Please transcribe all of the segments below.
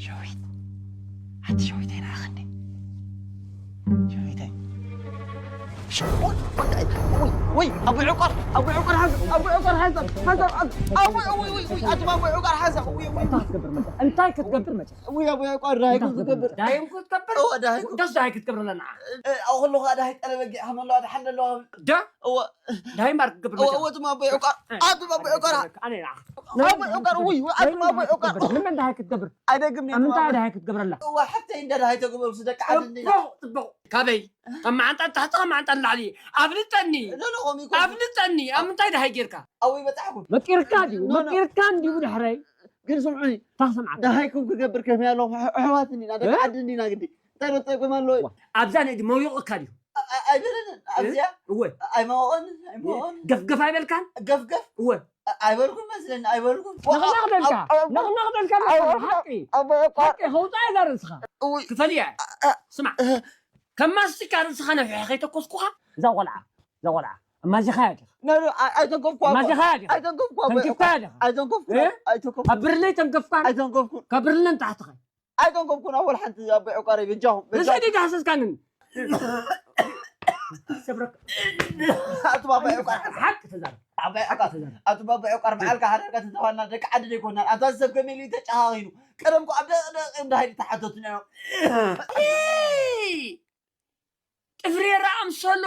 ሸዊት፣ ሓንቲ ሸዊት ኣይነኣኽኒ። ሸዊተይ። ሸ-፣ ወይ፣ ወይ፣ ወይ፣ ኣቦይ ዕቋር፣ ኣቦይ ዕቋር ሓንሳብ፣ ኣቦይ ዕቋር ሓንሳብ፣ ሓንሳብ፣ ኣቦይ፣ ወይ፣ ወይ፣ ወይ፣ ኣቱም ኣቦይ ዕቋር ሓንሳብ፣ ወይ፣ ወይ። እንታይ ክትገብር መጸ? እንታይ ክትገብር መጸ? ወይ፣ ኣቦይ ዕቋር፣ ዳሃይኩም እንታይ ክትገብር? ክትገብር? ዳሃይኩም ክትገብር? እወ፣ ዳሃይኩም። ደስ ዳሃይ ክትገብር ኣለና። እ፣ ኣብ ከለኹ ከኣ ዳሃይ ጠለበጊዕ ሃመለዋ ደሓን ደለዋ። ደ? እወ። ዳሃይ ማር ክትገብር እወ፣ መጸ? እወ፣ ኣቱም ኣቦይ ዕቋር፣ እ፣ ኣቱም ኣቦይ ዕቋር፣ እወ። ኣነ ኢና። ኣቦይ ዕቋር፣ ወይ፣ ኣቱም ኣቦይ ዕቋር። ንምንታይ ክትገብር? ኣይደግም ኣብ ምንታይ ዳሃይ ክትገብረላ? እዋ፣ ሓፍተይ እንዳ ዳሃይ ተግበሩ፣ ደቂ ዓዲ እንዲና። ጽቡቕ፣ ጽቡቕ። ካበይ? ካብ መዓንጣ ንታሕቲ፣ ካብ መዓንጣ ንላዕሊ። ኣብልጠኒ። ኖ፣ ኖ፣ ከምኡ ይኮን። ኣብልጠኒ። ኣብ ምንታይ ዳሃይ ጌርካ? ኣብይ በጻሕኩም? መቂርካ ድዩ? ኖ፣ ኖ። መቂርካ እንዲዩ ብድሕረይ። ግን ስምዑኒ። እንታይ ክሰምዓካ? ዳሃይኩም ክገብር ከመይ ኣለኹ? ኣሕ-፣ ኣሕዋት እንዲና፣ ደቂ እ? ዓዲ እንዲና ግዲ። እንታይ ዶ ጸገም ኣለዎ? ዋ፣ ኣብዛ ንእዲ መውይቑካ ድዩ? ኣ-፣ ኣ-፣ ኣይበለንን። እ? ኣብዚኣ እወ። ኣይማወቐንን፣ ኣይማወቐንን። ገፍገፍ ኣይበልካን? ገፍገፍ? እወ። ኣ-፣ ኣይበልኩን መስለኒ፣ ኣይበልኩን። ነቕነቕ በልካ፣ ኣብ-፣ ኣብ-፣ ነቕነቕ በልካ ኣብ-፣ መስለኒ፣ ኣብ-፣ ሓቂ። ኣብ-፣ ኣብ-፣ ሓቂ፣ ከውጻእ እዛ ርእስኻ። እውይ። ክፈልያ እያ። ኣ-፣ ኣ-፣ ስማዕ፣ እ-፣ ከም ማስቲካ ርእስኻ ነፊሐ ከይተኮስኩኻ፣ እዛ ቆልዓ፣ እዛ ቆልዓ፣ ኣማዚኻያ ዲኻ? ኖ፣ ኖ፣ ኣይ-፣ ኣይተንከፍኩ፣ ኣቦ። ኣማዚኻያ ዲኻ? ኣይተንከፍኩ፣ ኣቦ። ተንኪፍካያ ዲኻ? ኣይተንከፍኩ፣ እ? ኣይተንከፍኩ። ካብ ብርለይ ተንከፍካን? ኣይተንከፍኩን። ካብ ብርለን ታሕትኻ? ኣይተንከፍኩን፣ ኣቦ፣ ሓንቲ ኣቦ ዕቋረይ በጃኹም፣ ንሰይ በጃኹም። ዲጋ ሓሰስካንን? ሰብረክ። ኣቱም ኣቦ ዕቋር። ሓቂ ተዛረብ። ኣቦ ዕቋር። ተዛረብ። ኣቱም ኣቦ ዕቋር፣ በዓልካ ሓዳርካ ተተዋና፣ ደቂ ዓዲ ዘይኮናን። ኣታ ሰብ ከመይ ኢሉ ተጨኻኺኑ? ቀደም እኮ ኣብ ደቕ ደቕ እንዳ ሃይሊ ተሓተቱና እዮም። ጥፍሬራ ኣምሰሉ።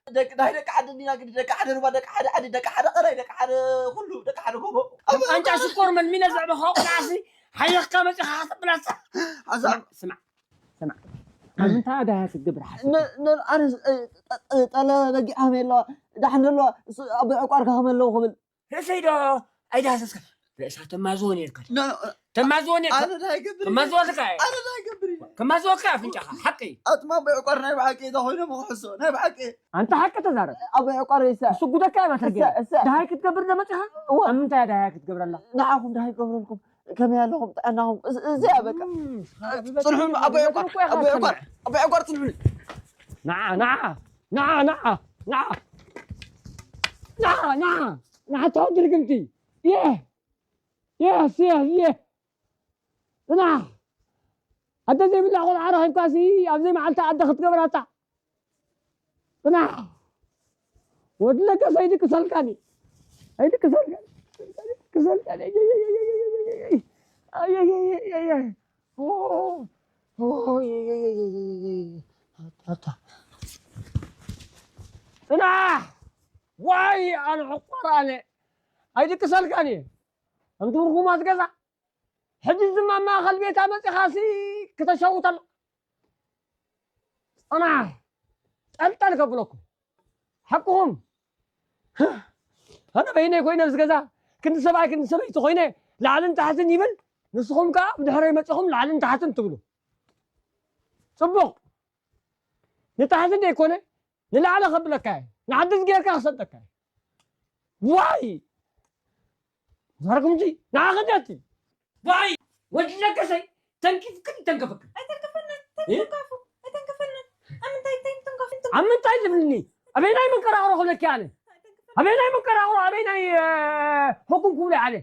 ደቂ፣ ናይ ደቂ ዓዲ እንዲና ግዲ፣ ደቂ ሓደ ሩባ፣ ደቂ ሓደ ዓዲ፣ ደቂ ሓደ ቀላይ፣ ደቂ ሓደ ኩሉ፣ ደቂ ሓደ ጎቦ። ኣንጫ ሽኮር መልሚነ ዘዕበኻ ቆልዓሲ፣ ሓየኽካ መጺኻ ክትብላሳ። ሓሳብ ስማዕ፣ ስማዕ፣ ስማዕ። ኣብ ምንታይ ዳሃይ ክትገብር ሓሲብካ? ነ-፣ ነ-፣ ኣነ፣ እ፣ ጠ-፣ ጠ-፣ ጠለ በጊዕ ሃመ ኣለዋ፣ ዳሕን ዘለዋ፣ እሱ ኣብ ዕቋርካ ሃመ ኣለዉ ክብል። ርእሰይ ዶ ኣይዳህሰስካ? ርእሳ ተማዝዎ ነርካ። ኖ፣ ኖ፣ ተማዝዎ ነርካ። ኣነ እንታይ ይገብር? ከማዝወልካ እየ። ኣነ እንታይ ይገብር? ከማዝወልካ ኣፍንጫኻ፣ ሓቂ። ኣጥማ ኣቦይ ዕቋር ናይ ብሓቂ እዛ ኮይኖም ክሕሶ፣ ናይ ብሓቂ። ኣንታ ሓቂ ተዛረብ። ኣቦይ ዕቋር ይሳ። እሱ ጉደካ እያ ማተርጌ። እሳ፣ እሳ። ደሃይ ክትገብር ዶ መጺኻ? እወ። ኣብ ምንታይ እያ ደሃይ ክትገብረላ? ንዓኹም ደሃይ ክገብረልኩም። ከመይ ኣለኹም? ጥዕናኹም? እዚ፣ እዚ እያ በቃ። እም፣ ጽንሑን ኣቦይ ዕቋር፣ እኮ ኢኻ ኣቦይ ዕቋር፣ ትሰምዕ። ኣቦይ ዕቋር ጽንሑን። ንዓ፣ ንዓ፣ ንዓ፣ ንዓ፣ ንዓ። ንዓ፣ ንዓ፣ ንዓ፣ ተው ድርግምቲ። የህ፣ የስ፣ የስ፣ የህ። ጽናሕ። ኣደ ዘይብላ ቆልዓ ረኺብካሲ፣ ኣብ ዘይመዓልታ ኣደ ክትገብራታ። ጽናሕ። ወዲ ለገሰ ኣይድቅሰልካን እዩ። ኣይድቅሰልካን። ኣይድቅሰልካን። ኣየየየየየ። ኣየየየየየ። ኦ፣ ኦ፣ ኣየየየየየ። ኣታ፣ ኣታ። ጽናሕ። ዋይ፣ ኣነ ዕቋር ኣነ። ኣይድቅሰልካን እየ። ከምቲ ርጉማት ገዛ። ሕጂ ድማ ማእኸል ቤታ መጺኻሲ ክተሻውት ኣላ። ጽናሕ፣ ጠልጠል ከብለኩም። ሓቅኹም። ኣነ በይነይ ኮይነ ኣብዚ ገዛ፣ ክንዲ ሰብኣይ ክንዲ ሰበይቲ ኮይነ፣ ላዕልን ታሕትን ይብል። ንስኹም ከኣ ብድሕረይ መጺኹም ላዕልን ታሕትን ትብሉ። ጽቡቕ። ንታሕቲ ዘይኮነ፣ ንላዕሊ ከብለካ እየ። ንዓዲ ዝገርካ ክሰደካ እየ። ዋይ! ዛረኩም እንጂ፣ ንዓ ከደቲ። ዋይ! ወዲ ለገሰይ፣ ተንኪፍክን ተንከፈክን። ኣይተንከፈንን፣ እ? ተንከፉ፣ ኣይተንከፈንን። ኣብ ምንታይ፣ እንታይ ምትንካፍ? ኣብ ምንታይ ትብልኒ? ኣበይናይ መንቀራቕሮ ክብለኪ ኣነ? ኣበይናይ መንቀራቕሮ፣ ኣበይናይ፣ እ፣ ሕኩም ክብሎ ኣነ?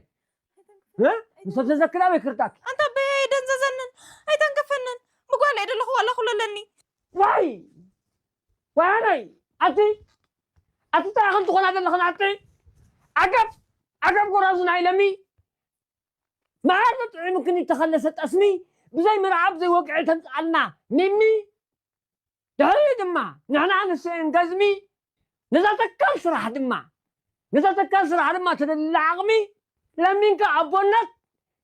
እ? ምስ ተዘክር ኣበይ ክርዳእኪ? ኣንታ ኣበይ ደንዘዘንን፣ ኣይተንከፈንን። ብጓል እየ ደለኹ ዋላ ኩለለኒ። ዋይ! ዋይ ኣነይ! ኣቲ፣ ኣቲ ጥራኽን ትኾና ዘለኽን ኣቲ? ዓገብ! ዓገብ ጎራዙ ናይ ለሚ! መዓር ጥዑምክን ይተኸለሰ ጠስሚ፣ ብዘይ ምርዓብ ዘይወግዒ ተምጽኣልና ሚሚ! ድሕሪኡ ድማ ንሕና ንስእን ገዝሚ፣ ነዛ ተካል ስራሕ ድማ፣ ነዛ ተካል ስራሕ ድማ ተደልላ ዓቕሚ ለሚንካ ኣቦነት፣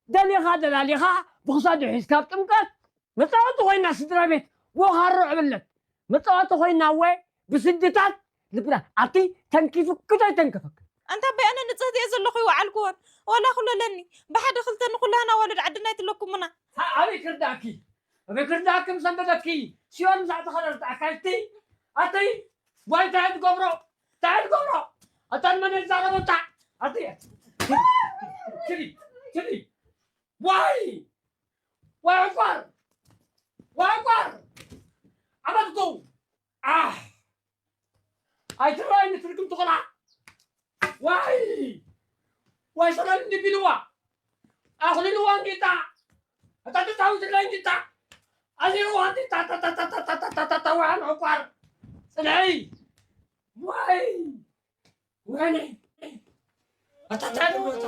ደሊኻ ደላሊኻ ብኽሳዱ ሒዝካ ኣብ ጥምቀት፣ መጻወቲ ኮይና ስድራ ቤት ወኻሮ ዕብለት፣ መጻወቲ ኮይና ወ ብስድታት ልብና ኣብቲ ተንኪፉ ክዶ ይተንከፈክ። ኣንታ ኣቦይ ኣነ ንጽህቲ እየ ዘለኹ ይወዓልክዎን፣ ዋላ ኩለለኒ፣ ብሓደ ክልተ ንኩላህና ኣዋልድ ዓድና ኣይትለኩምና። ኣበይ ክርዳእኪ? ኣበይ ክርዳእኪ ምስ ኣንበደኪ? ሲኦል ምስ ኣተኸለ ርዳእካ እቲ? ኣቲ? ዋይ እንታይ ትገብሮ? እንታይ ትገብሮ? ኣታ ንመን ይዛረቦ እንታ? ኣቲ? ትሪ፣ ትሪ። ዋይ! ዋይ ዕቋር! ዋይ ዕቋር! ዓመትኩ! ኣህ! ኣይትረኣይኒ ትርግምቲ ቆልዓ! ዋይ! ዋይ ሰላም እንዲቢልዋ! ኣኽሊልዋ እንዲጣ! ኣታ ትጻወ ለንጅታ ኣዚሩ ዋንጅታ ታታታታታታታታታዋን ዕቋር ጽንሐይ ዋይ ወይኔ ኣታታ ልቦታ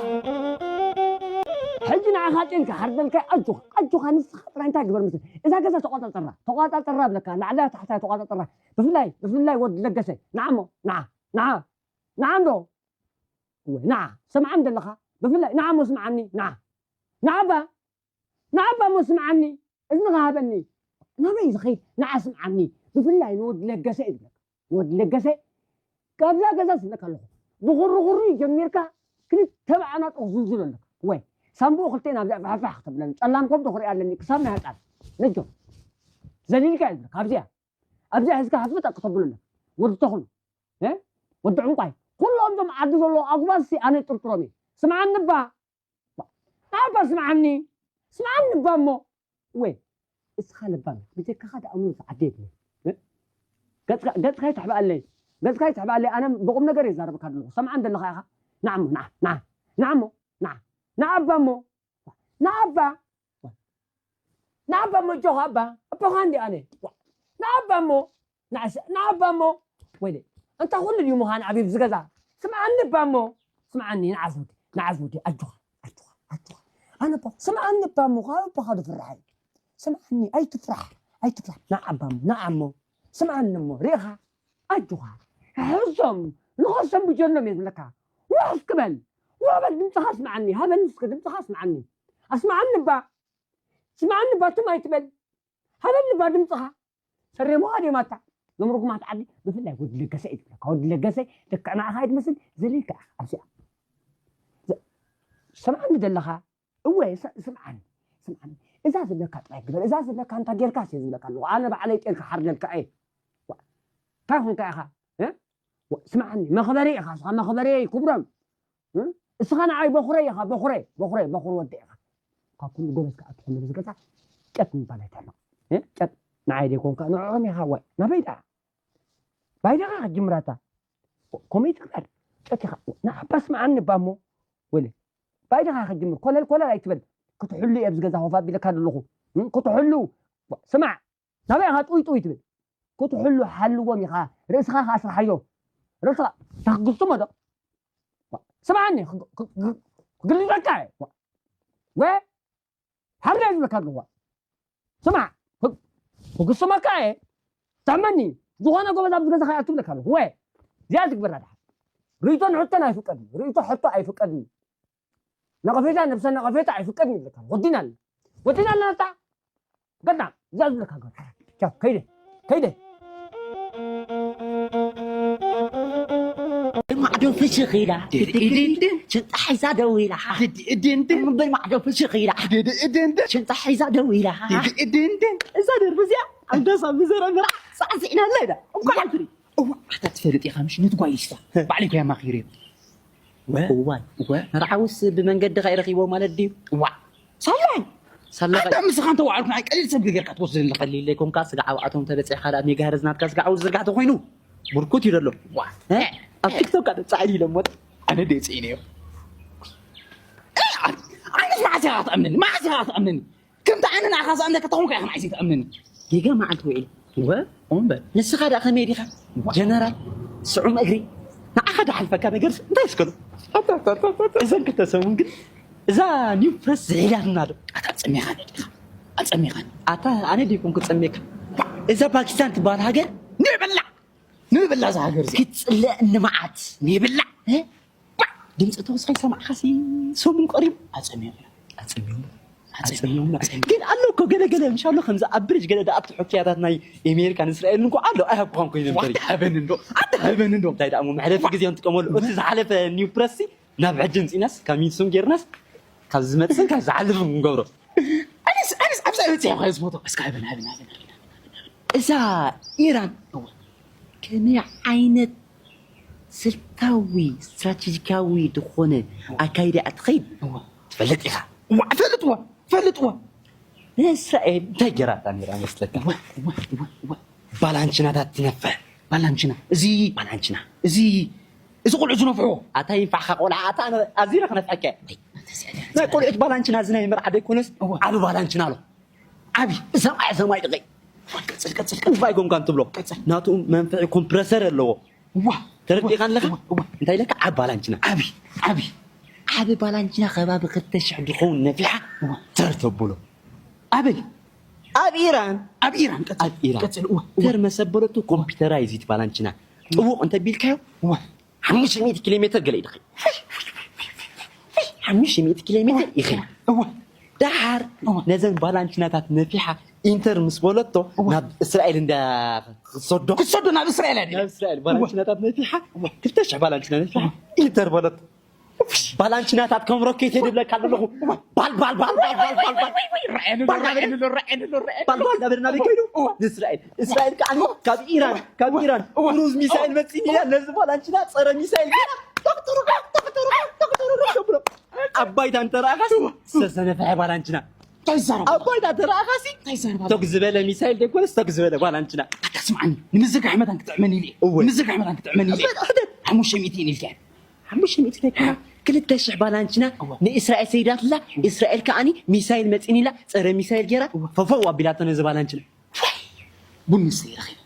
ሕጂ ንዓኻ ጤልካ ሓርደልካ ኣጆኻ ኣጆኻ ንስኻ ጥራይ እንታይ ግበር ምስል እዛ ገዛ ተቋጻጸራ ተቋጻጸራ ብለካ ላዕላ ታሕታ ተቋጻጸራ ብፍላይ ብፍላይ ወዲ ለገሰ ንዓሞ ንዓ ንዓ ንዓ እንዶ እወ ንዓ ሰምዓን ዘለኻ ብፍላይ ንዓሞ ስምዓኒ ንዓ ንዓባ ንዓባ እሞ ስምዓኒ እዝንኻ ሃበኒ ናበይ ዝኸይድ ንዓ ስምዓኒ ብፍላይ ንወዲ ለገሰ እዩ ዝብለካ ንወዲ ለገሰ ካብዛ ገዛ ዝብለካ ኣለኹ ብኹርኹሪ ጀሚርካ ክልተ ብዓናጡ ክዝልዝሎ ኣለካ ወይ ሳምብኡ ክልተ ናብዚኣ ፋሕፋሕ ክተብለኒ ጸላም ከብዶ ክርኢ ኣለኒ ክሳብ ናይ ህጻን ነጆ ዘሊልካ እዩ ዝብለካ ኣብዚኣ ኣብዚኣ ሒዝካ ሃፍጠ ክተብሎ ኣለካ ወዲ ተኽሉ ወዲ ዕንቋይ ኩሎም ዞም ዓዲ ዘለዎ ኣጉባዝሲ ኣነ ጥርጥሮም እዩ ስምዓኒ እባ ናባ ስምዓኒ ስምዓኒ እባ እሞ ወይ እስኻ ለባም ብጀካኻ ደኣ እሞ ዝዓዲ የብለይ ገጽካ ይትሕብኣለይ ገጽካ ይትሕብኣለይ ኣነ ብቁም ነገር እየ ዛረበካ ዘለኹ ሰምዓ እንደለኻ ኢኻ ንዓሞ ንዓ ንዓሞ ንዓሞ ንዓባ እሞ ንዓባ ንዓባ እሞ እጆኻ ኣባ ኣቦኻ እንዲ ኣነ ንዓባ እሞ ንዓባ እሞ ወይለ እንታይ ኩሉ ድዩ ምዃን ዓብዩ ዝገዛ ስምዓኒ እባ እሞ ስምዓኒ ንዓዝ ወዲ ንዓዝ ወዲ ኣጆኻ ኣጆኻ ኣጆኻ ኣነ እባ ስምዓኒ እባ እሞ ካብ ኣቦኻ ድፍራሕ እዩ ስምዓኒ ኣይትፍራሕ ኣይትፍራሕ ንዓባ እሞ ንዓ እሞ ስምዓኒ እሞ ርኢኻ ኣጆኻ ሕዞም ንኸሶም ብጀሎም እየ ዝብለካ ውሕስ ክበል ውዕበል ድምፅኻ ስምዓኒ ሃበኒ እስከ ድምፅኻ ስምዓኒ ኣስምዓኒ እባ ስምዓኒ እባ ትም ኣይትበል ሃበኒ እባ ድምፅኻ ሰሬሞኻ ድዮም ኣታ ዞም ርጉማት ዓዲ ብፍላይ ወዲ ለገሰ እዩ ዝብለካ ወዲ ለገሰ ልክዕ ንዓኻ እዩ ዝመስል ዘሊልካ ኢኻ ኣብዚኣ ሰምዓኒ ዘለኻ እወ ስምዓኒ ስምዓኒ እዛ ዝብለካ ጥራይ ግበር እዛ ዝብለካ እንታ ጌርካ ሲ ዝብለካ ኣለኹ ኣነ ባዕለይ ጤልካ ሓርደልካ እየ እንታይ ኾንካ ኢኻ ስምዓኒ መኽበሪ ኢኻ ስኻ መኽበሪ ክብሮም እስኻ ንዓይ በኹረይ ኢኻ በኹረይ በኹረይ በኹር ወዲ ኢኻ ካብ ኩሉ ጎበዝ ከዓ ትኾኑ ብዝገዛ ጨጥ ምባል ኣይትሕመቕ ጨጥ ንዓይ ዘይኮንካ ንዕኦም ኢኻ ዋይ ናበይ ደኣ ባይደኻ ክትጅምራታ ኮመይ ትግበር ጨቲኻ ንዓባ ስምዓኒ ባሞ ወለ ባይደኻ ክትጅምር ኮለል ኮለል ኣይትበል ክትሕሉ እየ ኣብዚ ገዛ ኮፍ ኣቢለካ ዘለኹ ክትሕሉ ስማዕ ናበይ ኢኻ ጥውይ ጥውይ ትብል ክትሕሉ ሓልዎም ኢኻ ርእስኻ ከኣ ስርሓዮ ርእስኻ ተክግስሞ ዶ ስምዓኒ ክግልጸካ እየ ወ ሓምለ ዝብለካ ኣለዋ ስማዕ ክግስመካ እየ ተመኒ ዝኾነ ጎበዝ ኣብዚ ገዛ ከኣ ትብለካ ኣለኹ ወ እዚኣ ትግበራ ድሓ ርእይቶን ሕቶን ኣይፍቀድን ርእይቶ ሕቶ ኣይፍቀድን ነቐፌታ ነብሰ ነቐፌታ ኣይፍቀድን ይብለካ ወዲና ኣለና ወዲና ኣለና ታ ገና እዛ ዝብለካ ገና ቻው ከይደ ከይደ ማዕዶ ፍሽኽ ኢላ ሽንጣ ሒዛ ደው ኢላ ምበል ማዕዶ ፍሽኽ ኢላ ሽንጣ ሒዛ ደው ኢላ እዛ ደርፊ እዚኣ ኣንበሳ ብዘራ ምራ ሳዕስዒናላ ኢና እንኳን ኣንትሪ እዋ ኣታ ትፈልጥ ኢኻ ምሽ ነቲ ጓይስታ ባዕለይ ኮያ ማኺሩ እዋ እዋ መርዓውስ ብመንገድኻ ይረኺቦ ማለት ድዩ እዋ ሳላይ ሳላ ኣንታ ምስኻ እንተዋዓልኩ ንዓይ ቀሊል ሰብ ጌርካ ትወስደኒ ኣለኻ ቀሊል ዘይኮንካ ስጋዓብ ኣቶም ተበፂሕካ ደኣ ሜጋሄርዝ ናትካ ስጋዓብ ዝርጋሕ ተኮይኑ ብርኩት እዩ ዘሎ ዋ ኣብ ቲክቶክ ካደ ፃዕሊ ኢለሞ ኣነ ደፅኢነዮ ኣነስ መዓስ ኢኻ ክትኣምነኒ መዓስ ኢኻ ክትኣምነኒ ከምቲ ኣነ ንዓኻ ዝኣምነካ ተኾንካ ኢኻ ንዓይ ዘይትኣምነኒ ጌጋ መዓልቲ ውዒል እወ እምበር ንስኻ ደኣ ከመይ ዲኻ ጀነራል ስዑም እግሪ ንዓኻ ድሓልፈካ ነገርስ እንታይ ይስከሎ እዘን ክልተ ሰሙን ግን እዛ ኒው ፕረስ ዝሒዳትና ዶ ኣታ ኣጸሚኻኒ ዲኻ ኣጸሚኻኒ ኣታ ኣነ ዲኩም ክጸሜካ እዛ ፓኪስታን ትበሃል ሃገር ንበላ ንበላ እዛ ሃገር ክትጽለእኒ መዓት ንበላ ድምፂ ተወስኸ ይሰማዕኻሲ ሰሙን ቀሪቡ ኣፀሚቑ ኣፀሚቑ ኣፀሚቑ ግን ኣሎ እኮ ገለ ገለ ምሻሎ ከምዚ ኣብ ብሪጅ ገለ ደኣ ኣብቲ ሕክያታት ናይ ኤሜሪካን እስራኤልን እኮ ኣሎ ኣይሃብኳን ኮይኑ ነበር ኣትሃበኒ እንዶ ኣትሃበኒ እንዶ እንታይ ደኣ መሕለፊ ግዜ ንጥቀመሉ እቲ ዝሓለፈ ኒው ፕረስ ናብ ሕጂ ምፂናስ ካብ ሚንሱም ጌርናስ ካብ ዝመፅን ካብ ዝሓልፍ ንገብሮ ኣነስ ኣነስ ኣብዛ በፂሐ ኳ ዝሞቶ እስካ ሃበን ሃበን ሃበን እዛ ኢራን ከመይ ዓይነት ስልታዊ ስትራቴጂካዊ ዝኾነ ኣካይዳ እያ ትኸይድ ትፈልጥ ኢኻ እዋ እፈልጥዎ እፈልጥዎ ንእስራኤል እንታይ ገራታ ነራ መስለካ ባላንችናታት ትነፍሕ ባላንችና እዚ ባላንችና እዚ እዚ ቆልዑ ዝነፍሕዎ ኣታ ይንፋዕካ ቆልዓ ኣታ ኣዚረ ክነፍሐካ ናይ ቆልዑት ባላንችና እዚ ናይ መርዓ ደይኮነስ ዓቢ ባላንችና ኣሎ ዓቢ ሰማይ ሰማይ ድቀይ። ቀጽል ቀጽል ቀጽል። እንታይ ኮንካ እንትብሎ ቀጽል። ናቱ መንፍዒ ኮምፕረሰር ኣለዎ። ዋ ተረዲእካ ኣለኻ? ዋ፣ ዋ። እንታይ ኢለካ? ዓቢ ባላንቺና ዓቢ ዓቢ ዓቢ ባላንቺና ከባቢ ክልተ ሽሕ ድኸውን ነፊሓ ተር ተብሎ። ኣበይ? ኣብ ኢራን ኣብ ኢራን ቀጽል ኣብ ኢራን ቀጽል። ዋ ተር መሰበለቱ ኮምፒውተራይዝ ባላንቺና ጥቡቕ እንተቢልካዮ ዋ ሓሙሽተ ሚእቲ ኪሎ ሜትር ገለ ይድኸ ሓሙሽተ ሚእቲ ኪሎ ሜትር ይኸ ዋ ደሓር እዋ። ነዘን ባላንቺናታት ነፊሓ ኢንተር ምስ በለቶ እዋ። ናብ እስራኤል እንዳ ክሰዶ ክሰዶ ናብ እስራኤል ኣዲ ናብ እስራኤል ባላንቺናታት ነፊሓ ክልተ ሽሕ ባላንቺና ነፊሓ ኢንተር በለቶ። ባላንቺናታት ከም ሮኬት የድብለካ ኣለኹ። ባል ባል ባል ባል ባል ባል ባል ባል ባል ናበይ ናበይ ከይዱ? ንእስራኤል። እስራኤል ከዓ ካብ ኢራን ካብ ኢራን ክሩዝ ሚሳይል መፂኒ ኢላ ነዚ ባላንቺና ፀረ ሚሳይል ገይራ ዶክተሩ ዶክተሩ ዶክተሩ ዶክተሩ ዓባይታ እንተረኣኻስ ዝተሰነፈሐ ባላንቺና እንታይ ይዛረቡ? ዓባይታ እንተረኣኻሲ እንታይ ይዛረቡ? ቶግ ዝበለ ሚሳይል ደይኮነስ ቶግ ዝበለ ባላንቺና። ኣታ ስምዓኒ ንምዝጋሕ መታን ክጥዕመኒ ኢለ እወ። ንምዝጋሕ መታን ክጥዕመኒ ኢለ ሓሙሽተ ሚእቲ ኢልካ ሓሙሽተ ሚእቲ ደቂና ክልተ ሽሕ ባላንቺና እወ። ንእስራኤል ሰይዳትላ እስራኤል ከዓኒ ሚሳይል መፂኒላ ፀረ ሚሳይል ገይራ እወ። ፈፈው ኣቢላቶ ነዚ ባላንቺና። ቡን ስተይ ረኺበ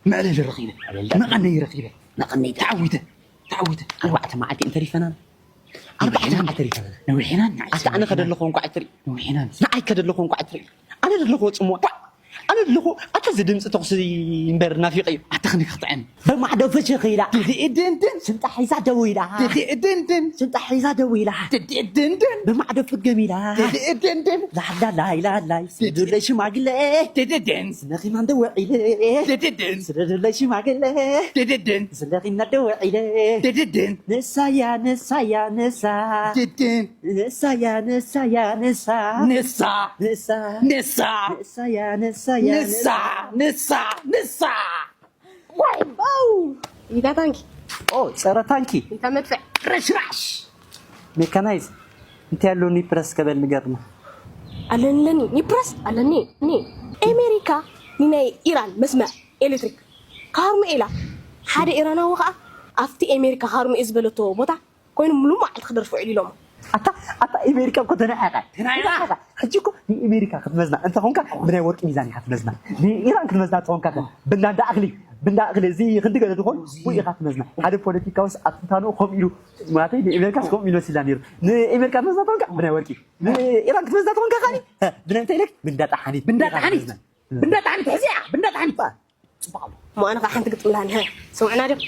መዕለሊ ረኺበ መቐነይ ረኺበ መቐነይ ተዓዊተ ተዓዊተ ኣርባዕተ መዓልቲ እንተሪፈና ኣርባዕተ መዓልቲ ተሪፈና ነዊሕና ኣታ ኣነ ከደለኹ እንኳ ትርኢ ነዊሕና ንዓይ ከደለኹ እንኳ ትርኢ ኣነ ደለኹ ፅሞ ኣነ ደለኹ ኣታ እዚ ድምፂ ተኹሲ እምበር ናፊቀ እዩ ኣታ ክንክትዕን በማዕዶ ፍሽኽ ኢላ ድድእድንድን ስንጣ ሒዛ ደው ኢላ ድድእድንድን ስንጣ ሒዛ ደው ኢላ ድድእድንድን በማዕዶ ፍገም ኢላ ድድእድንድን ላላላይ ላላይ ስዱለይ ሽማግለ ድድድን ነኺማ እንደወዒለ ድድድን ስደዱለይ ሽማግለ ድድድን ስለኺና ደወዒለ ድድድን ንሳያ ንሳያ ንሳ ድድን ንሳያ ንሳያ ንሳ ንሳ ንሳ ንሳ ንሳያ ንሳያ ንሳ ንሳ ንሳ ይታ ታንኪ ኦ ፀረ ታንኪ ይታ መድፍዕ ረሽራሽ ሜካናይዝ እንታይ ያለኒ ፕረስ ከበል ንገርና ኣለኒ ኣለኒ ኒፕረስ ኣለኒ ኒ ኤሜሪካ ንናይ ኢራን መስመዕ ኤሌክትሪክ ካርኑ ኢላ ሓደ ኢራናዊ ከዓ ኣብቲ ኤሜሪካ ካርኑ እየ ዝበለቶ ቦታ ኮይኑ ሙሉ መዓልቲ ክደርፍ ውዕል ኢሎሞ ኣታ ኣታ ኣሜሪካ እኮ ተናዒቃ ተናዒቃ ሕጂ እኮ ንኣሜሪካ ክትመዝና እንተኾንካ ብናይ ወርቂ ሚዛን ኢኻ ትመዝና ንኢራን ክትመዝና እንተኾንካ ብናንዳ ኣኽሊ ብንዳ ኣኽሊ እዚ ክንዲ ገለ ዝኾን ብኡ ኢኻ ትመዝና ሓደ ፖለቲካውስ ኣትንታንኡ ከምኡ ኢሉ ማለተይ ንኤሜሪካስ ከምኡ ኢሉ ወሲላ ነይሩ ንኤሜሪካ ክትመዝና እንተኾንካ ብናይ ወርቂ ንኢራን ክትመዝና እንተኾንካ ካኒ ብናይ እንታይ ኢለክ ብንዳ ጣሓኒት ብንዳ ጣሓኒት ብንዳ ጣሓኒት ሕዚያ ብንዳ ጣሓኒት ጽቡቅ ኣሎ እሞ ኣነ ከዓ ሓንቲ ግጥም ላኒ ስምዕና ዲኹም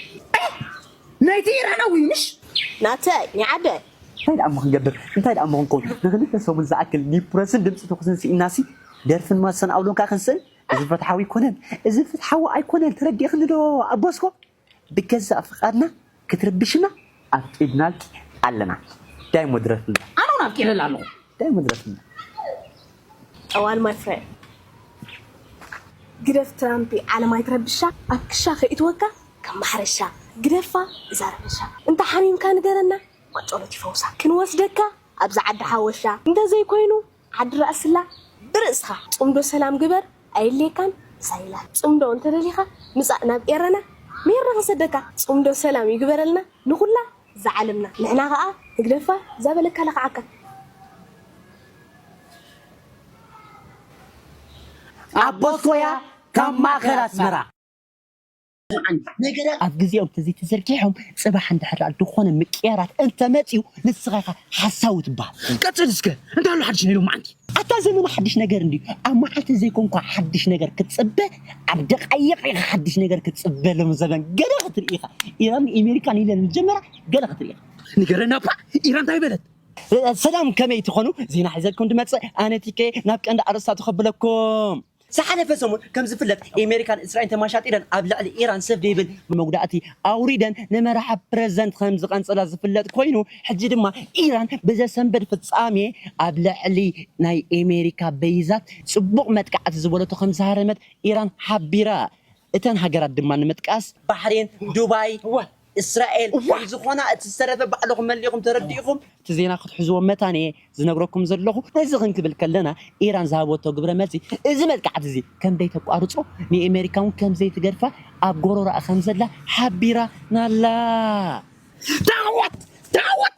ናይቲ ኢራናዊ ምሽ ናተይ ናይ ዓደይ እንታይ ደኣ እሞ ክንገብር እንታይ ደኣ እሞ ክንከውን ንክልተ ሰሙን ዝኣክል ኒፕረስን ድምፂ ተኩስን ስኢናሲ ደርፍን ማሰን ኣውሎንካ ክንስእል እዚ ፍትሓዊ ኣይኮነን እዚ ፍትሓዊ ኣይኮነን ተረዲእክኒ ዶ ኣቦስኮ ብገዛእ ፍቃድና ክትርብሽና ኣፍቂድናልኪ ኣለና ዳይሞ ድረፍልና ኣነ እውን ኣፍቂደላ ኣለኹ ዳይሞ ድረፍልና ጠዋል my friend ግደፍ ትራምፕ ዓለም ኣይትረብሻ ኣብ ክሻ ከይትወካ ከም ማሕረሻ ግደፋ እዛ ረብሻ እንተ ሓሚምካ ንገረና ማጨሎት ይፈውሳ ክንወስደካ ኣብዛ ዓዲ ሓወሻ እንተዘይኮይኑ ዓዲ ራእስላ ብርእስኻ ጽምዶ ሰላም ግበር ኣየድልየካን ሳይላ ጽምዶ እንተደሊኻ ምጻእ ናብ ኤረና ሜርና ክንሰደካ ጽምዶ ሰላም ይግበረልና ንኹላ እዛ ዓለምና ንሕና ኸኣ ንግደፋ እዛ በለካ ለኽዓካ ኣቦስኮያ ካብ ማእከል ኣስመራ ኣብ ግዜኦም ተዘይተዘርጊሖም ፅባሕ እንድሕር ደኣ ዝኾነ ምቅያራት እንተመፅዩ ንስኻ ኢኻ ሓሳዊ ትበሃል። ቀፅል እስከ እንታይ ኣሎ ሓድሽ ናይ ሎማዓንቲ? ኣታ ዘመን ሓድሽ ነገር እንድዩ። ኣብ መዓልቲ ዘይኮንኳ ሓድሽ ነገር ክትፅበ ኣብ ደቃይቕ ኢኻ ሓድሽ ነገር ክትፅበ ሎም ዘበን ገለ ክትርኢ ኢኻ። ኢራን ኣሜሪካን ኢለን ዝጀመራ ገለ ክትርኢ ኢኻ። ንገረና እባ ኢራን እንታይ በለት? ሰላም ከመይ ትኾኑ? ዜና ሒዘልኩም ድመፅእ ኣነ ቲኬ ናብ ቀንዲ ኣርእስታት ከብለኩም። ዝሓለፈ ሰሙን ከም ዝፍለጥ ኤሜሪካን እስራኤልን ተማሻጢረን ኣብ ልዕሊ ኢራን ሰብ ደይብል መጉዳእቲ ኣውሪደን ንመራሒ ፕረዚደንት ከም ዝቐንፀላ ዝፍለጥ ኮይኑ ሕጂ ድማ ኢራን ብዘሰንበድ ፍጻሜ ኣብ ልዕሊ ናይ ኤሜሪካ በይዛት ፅቡቕ መጥቃዕቲ ዝበለቶ ከም ዝሃረመት ኢራን ሓቢራ። እተን ሃገራት ድማ ንምጥቃስ ባሕሬን፣ ዱባይ፣ እስራኤል ዝኾና እቲ ዝተረፈ ባዕልኹም መሊእኹም ተረዲእኹም እቲ ዜና ክትሕዝዎ መታን እየ ዝነግረኩም ዘለኹ። ነዚ ክንክብል ከለና ኢራን ዝሃበቶ ግብረ መልሲ እዚ መጥቃዕቲ እዚ ከም ደይተቋርጾ ንኤሜሪካ እውን ከም ዘይትገድፋ ኣብ ጎሮሮኣ ከም ዘላ ሓቢራናላ። ዳዕወት ዳዕወት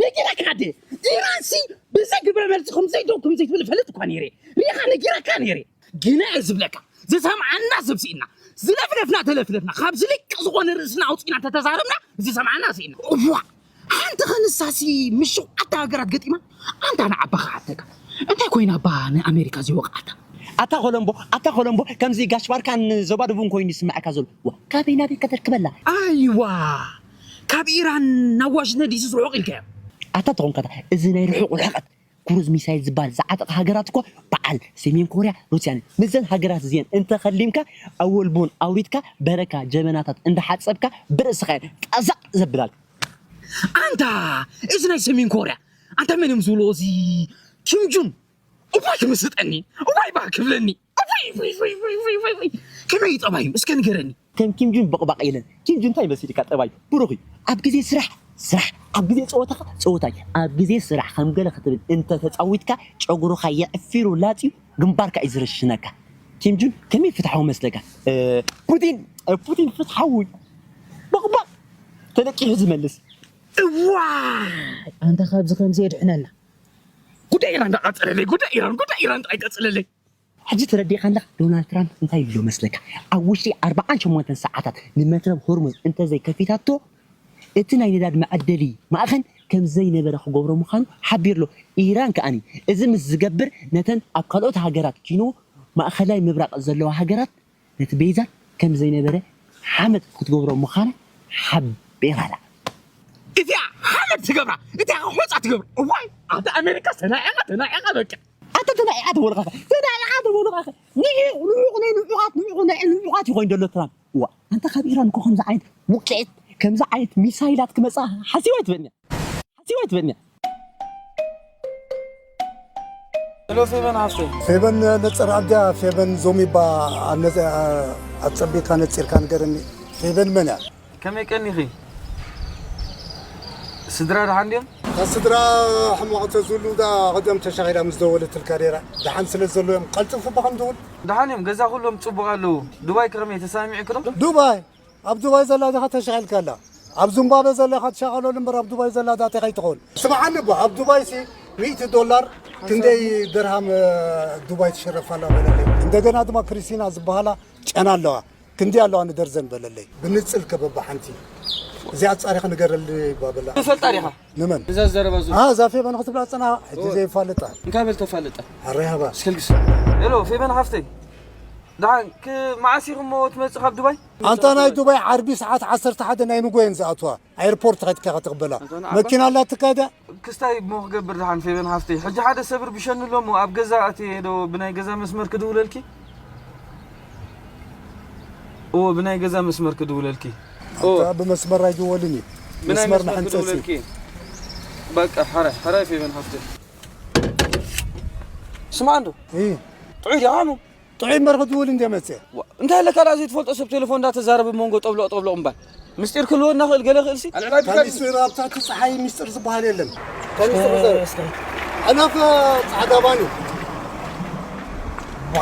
ነጊረካ ደ ኢራንሲ ብዘይ ግብረ መልሲ ከምዘይ ደው ከምዘይ ትብል እፈልጥ እኳ ነይረ። ሪኢኻ ነጊረካ ነይረ። ግና እየ ዝብለካ፣ ዝሰምዓና ሰብ ስኢና፣ ዝለፍለፍና ተለፍለፍና፣ ካብ ዝልቅ ዝኾነ ርእስና ኣውፂና እንተተዛረብና ዝሰምዓና ስኢና። እዋ፣ ሓንቲ ኸንሳሲ ምስ ሸውዓተ ሃገራት ገጢማ፣ ኣንታ ንዓባ ክሓተካ፣ እንታይ ኮይና ኣባ ንኣሜሪካ ዘይወቕዓታ? ኣታ ኮለምቦ፣ ኣታ ኮለምቦ፣ ከምዚ ጋሽ ባርካን ዞባ ደቡብን ኮይኑ ይስምዓካ ዘሎ። ዋ፣ ካበይ ናበይ ከተርክበላ? ኣይዋ፣ ካብ ኢራን ናብ ዋሽንግተን ዲሲ ዝርሑቕ ኢልካዮ። ኣታ ተኾንካታ፣ እዚ ናይ ርሑቕ ርሕቐት ክሩዝ ሚሳይል ዝበሃል ዝዓጠቐ ሃገራት እኮ በዓል ሰሜን ኮርያ፣ ሩስያን። ምስዘን ሃገራት እዚአን እንተኸሊምካ፣ ኣወልቦን ኣውሪድካ፣ በረካ ጀበናታት እንዳሓጸብካ፣ ብርእስኻ እየን ጠዘቕ ዘብላል። ኣንታ፣ እዚ ናይ ሰሜን ኮርያ፣ ኣንታ መን እዮም ዝብልዎ እዚ ኪም ጁን? እዋይ ክምስጠኒ፣ እዋይ ባህ ክብለኒ። እዋይ፣ እዋይ፣ እዋይ፣ እዋይ፣ እዋይ፣ እዋይ። ከመይ እዩ ጠባዩ? እስከ ንገረኒ። ከም ኪም ጁን ቦቕባቕ የለን። ኪም ጁን እንታይ መሲልካ ጠባዩ? ብሩኽ እዩ። ኣብ ግዜ ስራሕ፣ ስራሕ። ኣብ ግዜ ጸወታኻ፣ ጸወታ እዩ። ኣብ ግዜ ስራሕ ከም ገለ ክትብል እንተ ተጻዊትካ፣ ጨጉርኻ የዕፊሩ ላጽዩ፣ ግንባርካ እዩ ዝርሽነካ። ኪም ጁን ከመይ ፍትሓዊ መስለካ? እ፣ ፑቲን፣ እ፣ ፑቲን ፍትሓዊ። ቦቕባቕ። ተለቂሑ ዝመልስ። እዋይ! ኣንታ ካብዚ ከምዚ የድሕነና። ጉዳይ ኢራን እንዳቐጸለለይ፣ ጉዳይ ኢራን፣ ጉዳይ ኢራን ጥራይ ቀጽለለይ። ሕጂ ተረዲእካ ኣለኻ፣ ዶናልድ ትራምፕ እንታይ ኢሉ መስለካ? ኣብ ውሽጢ ኣርብዓን ሸሞንተን ሰዓታት ንመትረብ ሆርሙዝ እንተዘይከፊታቶ፣ እቲ ናይ ነዳድ መዐደሊ ማእኸል ከም ዘይነበረ ክገብሮ ምዃኑ ሓቢሩ ኣሎ። ኢራን ከኣኒ፣ እዚ ምስ ዝገብር፣ ነተን ኣብ ካልኦት ሃገራት ኪኖ ማእኸላይ ምብራቕ ዘለዋ ሃገራት ነቲ ቤዛ ከም ዘይነበረ ሓመድ ክትገብሮ ምዃና ሓቢራ ኣላ። እቲኣ ሓመድ ትገብራ፣ እቲኣ ሆፃ ትገብራ። እዋይ፣ ኣታ ኣሜሪካ ተናዒቓ፣ ተናዒቓ በቃ። ኣታ ተናዒቓ ተበሉኻኸ፣ ተናዒቓ ተበሉኻኸ። ንዒቕ፣ ንዑቕ፣ ናይ ንዑቓት፣ ንዑቕ፣ ናይ ንዑቓት እዩ ኮይኑ ዘሎ ትራምፕ። እዋ፣ ኣንታ ካብ ኢራን እኮ ከምዚ ዓይነት ውቅዒት፣ ከምዚ ዓይነት ሚሳይላት ክመጻ ሓሲባ ኣይትበልኒ። ሓሲባ ኣይትበልኒ። ሄሎ ፌቨን ሓፍተይ። ፌቨን ነጽር ኣድያ፣ ፌቨን ዞሚባ ኣነዘ-፣ ኣጸቢካ ነጺርካ ንገረኒ። ፌቨን መን እያ? ከመይ ቀኒኺ? ስድራ ደሓን ድዮም? እታ ስድራ ሕማቕ ተዝህሉ እዛ ቀደም ተሻቒላ ምስ ደወለትልካ ነይራ። ደሓን ስለ ዘሎ እዮም ቀልጥፍ እባ ከም ደውል። ደሓን እዮም፣ ገዛ ኩሎም ጽቡቕ ኣለዉ። ዱባይ ከ ከመይ ተሰማሚዑኪ ዶ? ዱባይ? ኣብ ዱባይ ዘላ ዲኻ ተሻቒልካላ? ኣብ ዚምባብዌ ዘላ ኢኻ ትሻቐለሉ እምበር ኣብ ዱባይ ዘላ ዳተይ ከይትኸውን። ስምዓኒ እባ፣ ኣብ ዱባይሲ ሚእቲ ዶላር ክንደይ ድርሃም፣ እ፣ ዱባይ ትሽረፍ ኣላ በለለይ። እንደገና ድማ ክሪስቲና ዝበሃላ ጨና ኣለዋ። ክንደይ ኣለዋ ንደርዘን በለለይ። ብንጽል ከበባ ሓንቲ። እዚኣ ጻሪኻ ንገረለይ እባ በላ። ትፈልጣ ዲኻ? ንመን? እዛ ዘረባ ዙ። አ፣ እዛ ፌበን ክትብላ ጸና፣ ሕጂ ኦ። ዘይፋለጣ። እንካ በል ተፋለጣ። ኣረይ ሃባ። እስከልግስ። ሄሎ፣ ፌበን ሓፍተይ። ደሓን፣ ክ-፣ መዓስ ኢኹም እሞ ትመጽእ ካብ ዱባይ? ኣንታ ናይ ዱባይ ዓርቢ ሰዓት ዓሰርተ ሓደ ናይ ንጎ እየን ዝኣትዋ። ኣየርፖርት ከድካ ኢኻ ትቕበላ። ኣንታ ንዓባ? መኪና ኣላትካ ድያ? ክስታይ እሞ ክገብር ደሓን ፌበን ሓፍተይ። ሕጂ ሓደ ሰብ ርብሸኒ ኣሎ እሞ ኣብ ገዛ ኣትየ ዶ ብናይ ገዛ መስመር ክድውለልኪ? እዎ፣ ብናይ ገዛ መስመር ክድውለልኪ። እዎ። ኣንታ ብመስመር ኣይድወልን እዩ። ብናይ መስመር መስመር ንሕንጸጽ እዩ። ክድውለልኪ። በቃ፣ ሕራይ፣ ሕራይ ፌበን ሓፍተይ። ስማዕ እንዶ። እይ። ጥዑይ ዲኻ እሞ? ጥዑይ እምበር ክድውል እንደ መጽእ። ዋ፣ እንታይ ኣለካ ደኣ ዘይትፈልጦ ሰብ ቴሌፎን እንዳተዛረበ መንጎ ጠብሎቕ ጠብሎቕ እምባል? ምስጢር ክህልወና ክእል፣ ገለ ክእልሲ? ኣልዕላይ ካብ ብጋዲ ምስጢር ኣብ ትሕቲ ጸሓይ ምስጢር ዝበሃል የለን። ካብ ምስጢር ክዛረብ። እስከ። ዕለፈ ጻዕዳ ባኒ። ዋ፣